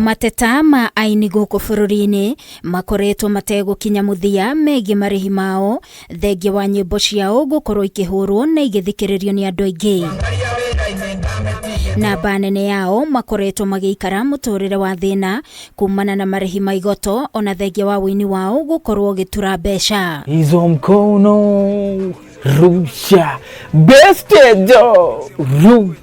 Mateta ma aini gũkũ bũrũri-inĩ makoretwo mategũkinya mũthia megiĩ marĩhi mao thengia wa nyĩmbo ciao gũkorwo ikĩhũrwo na igĩthikĩrĩrio nĩ andũ aingĩ. Namba nene yao makoretwo magĩikara mũtũrĩre wa thĩna kumana na marĩhi ma igoto ona thengia wa ũini wao gũkorwo ũgĩtura mbeca. Hizo mkono rusha bestejo ruka.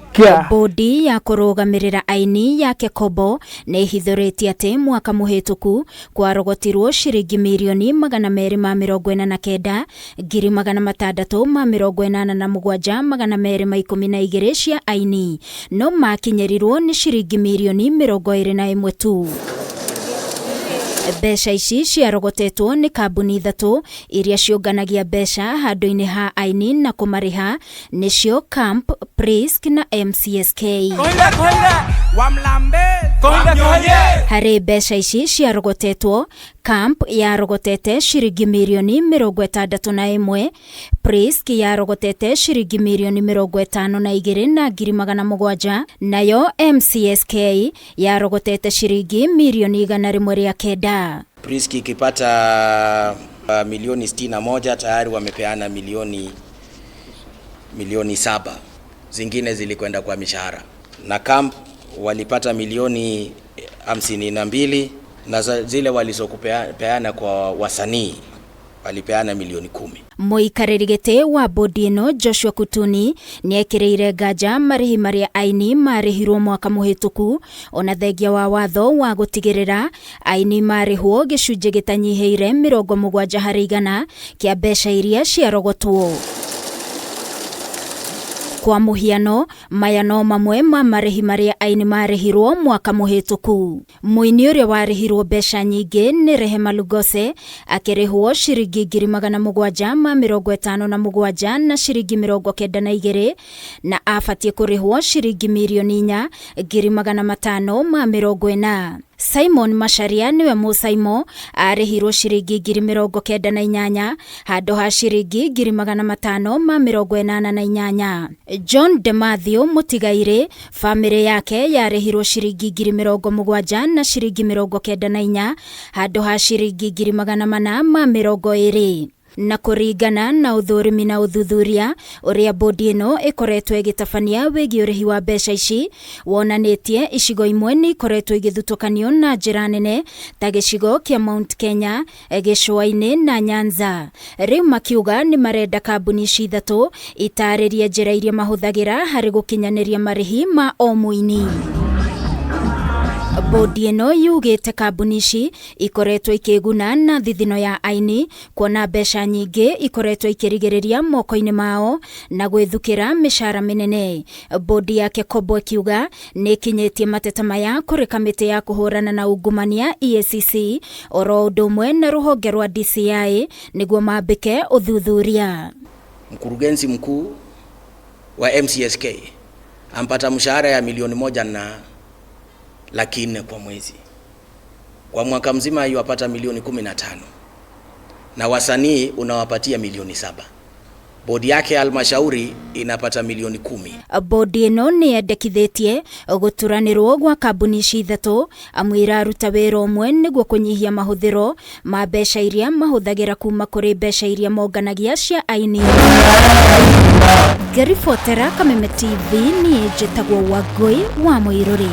Bodi ya kũrũgamĩrĩra aini ya Kekobo nĩ ĩhithũrĩtie atĩ mwaka mũhĩtũku kwarogotirwo ciringi mirioni 249,687,212 cia aini no makinyĩrirwo nĩ ciringi mirioni 21 tu. Mbeca ici ciarogotetwo nĩ kambuni ithatũ iria ciũnganagia mbeca handũ-inĩ ha aini na kũmarĩha nĩcio Camp, Prisk na MCSK. Harĩ mbeca ici ciarogotetwo, Camp yarogotete ciringi mirioni 61, Prisk yarogotete ciringi mirioni 52,700, nayo MCSK yarogotete ciringi mirioni 109. Prisk ikipata milioni 61 tayari wamepeana milioni 7, zingine zilikwenda kwa mishahara, na Camp walipata milioni 52 na zile walizokupeana kwa wasanii walipeana milioni 10. Mũikarĩri gĩtĩ wa bodi ĩno Joshua Kutuni nĩekĩrĩire nganja marĩhi marĩa aini marĩhirwo mwaka mũhĩtũku ona thengia wa watho wa gũtigĩrĩra aini marĩhwo gĩcunjĩ gĩtanyihĩire 70% kĩa mbeca iria ciarogotwo. Kwa mũhiano, maya no mamwe ma marĩhi marĩa aini marĩhirwo mwaka mũhĩtũku. Mũini ũrĩa warĩhirwo mbeca nyingĩ nĩ Rehema Lugose akĩrĩhwo ciringi 757 na ciringi 92 na abatiĩ kũrĩhwo ciringi mirioni 4,540. Simon Macharia niwe Mũsaimo arĩhirwo ciringi 98,000 handũ ha ciringi 588,000. John De Mathew Mũtigairĩ bamĩrĩ yake yarĩhirwo ciringi 70,000 na ciringi 94 handũ ha ciringi 420,000. Na kũringana na ũthũrimi na ũthuthuria ũrĩa bodi ĩno ĩkoretwo ĩgĩtabania wĩgiĩ ũrĩhi wa mbeca ici wonanĩtie icigo imwe nĩ ikoretwo igĩthutũkanio na njĩra nene ta gĩcigo kĩa Mount Kenya, gĩcũa-inĩ na Nyanza. Rĩu makiuga nĩ marenda kambuni ici ithatũ itarĩrie njĩra iria mahũthagĩra harĩ gũkinyanĩria marĩhi ma o mũini. Bodi ĩno yugĩte kambuni ici ikoretwo ikĩguna na thithino ya aini kuona mbeca nyingĩ ikoretwo ikĩrigĩrĩria moko-inĩ mao na gwĩthukĩra mĩcara mĩnene. Bodi ya Kekobo ĩkiuga nĩ ĩkinyĩtie mateta maya kũrĩ kamĩtĩ ya kũhũrana na ungumania EACC oro ũndũ ũmwe na rũhonge rwa DCI nĩguo mambĩke ũthuthuria. Mkurugenzi mkuu wa MCSK ampata mshahara ya 1,400,000 kwa mwezi. Kwa mwaka mzima hiyo apata milioni 15. Na wasanii unawapatia milioni 7. Bodi yake halmashauri inapata milioni 10. Bodi ĩno nĩ yendekithĩtie gũturanĩrwo gwa kambuni ici ithatũ amu iraruta wĩra ũmwe nĩguo kũnyihia mahũthĩro ma mbeca iria mahũthagĩra kuma kũrĩ mbeca iria monganagia cia aini. Ngĩribotera Kameme TV niĩ njĩtagwo Wangũi wa Mũirũrĩ.